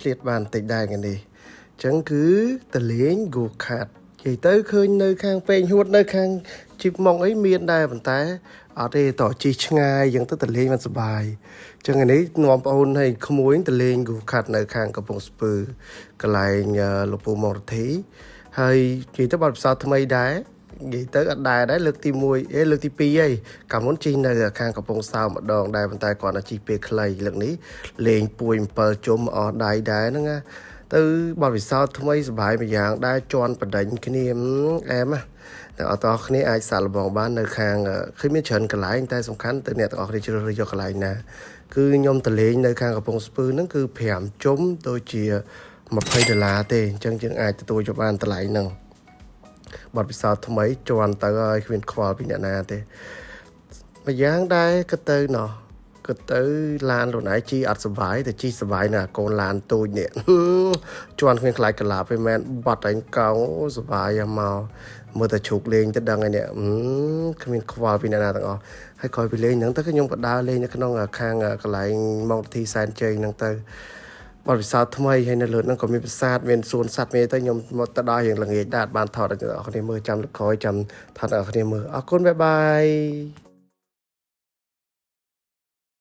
ឆ្លៀតបានបន្តិចដែរថ្ងៃនេះអញ្ចឹងគឺតលេង go kart និយាយទៅឃើញនៅខាងពេងហួតនៅខាងជីបម៉ុងអីមានដែរប៉ុន្តែអត់ទេតោះជិះឆ្ងាយអញ្ចឹងទៅតលេងមិនសប្បាយអញ្ចឹងថ្ងៃនេះនាំប្អូនឲ្យក្មួយតលេង go kart នៅខាងកំពង់ស្ពឺកន្លែងលោកពូម៉ុងរទ្ធីហើយនិយាយទៅបទពិសោធន៍ថ្មីដែរនិយាយទៅអត់ដែរដែរលើកទី1អេលើកទី2ហើយកាលមុនជិះនៅខាងកំពង់សោមម្ដងដែរប៉ុន្តែគាត់តែជិះពេលខ្លីលើកនេះលេងពួយ7ជុំអស់ដៃដែរហ្នឹងណាទៅបទពិសោធន៍ថ្មីសប្បាយមួយយ៉ាងដែរជន់បដិញគ្នាអែមណាតែអត់តគ្នាអាចសាកល្បងបាននៅខាងឃើញមានច្រើនកន្លែងតែសំខាន់ទៅអ្នកទាំងអស់គ្នាជ្រើសរើសយកកន្លែងណាគឺខ្ញុំទៅលេងនៅខាងកំពង់ស្ពឺហ្នឹងគឺ5ជុំដូចជា20ដុល្លារទេអញ្ចឹងយើងអាចទទួលយកបានតម្លៃហ្នឹងបទពិសោធន៍ថ្មីជន់ទៅហើយគ្មានខ្វល់ពីអ្នកណាទេម្យ៉ាងដែរក៏ទៅណោះក៏ទៅឡានខ្លួនឯងជិះអត់សុបាយតែជិះសុបាយនៅអាកូនឡានតូចនេះ ជន់គ្មានខ្លាចកលាប់ទេមែនបាត់អញកោងអូសុបាយយ៉ាងមកមើលតែជ្រូកលេងទៅដឹងហើយនេះគ្មានខ្វល់ពីអ្នកណាទាំងអស់ហើយក្រោយពីលេងហ្នឹងទៅខ្ញុំក៏ដើរលេងនៅក្នុងខាងកន្លែងម៉ុងធីសែនជ័យហ្នឹងទៅបទពិសោធន៍ថ្មីហើយនៅលើហ្នឹងក៏មានប្រាសាទមានសួនសត្វមានអីទៅខ្ញុំមកទៅដល់រៀងល្ងាចដែរអត់បានថតឲ្យអ្នកនរគ្នាមើលចាំលើកក្រោយចាំថតឲ្យអ្នកនរគ្នាមើលអរគុណ bye bye.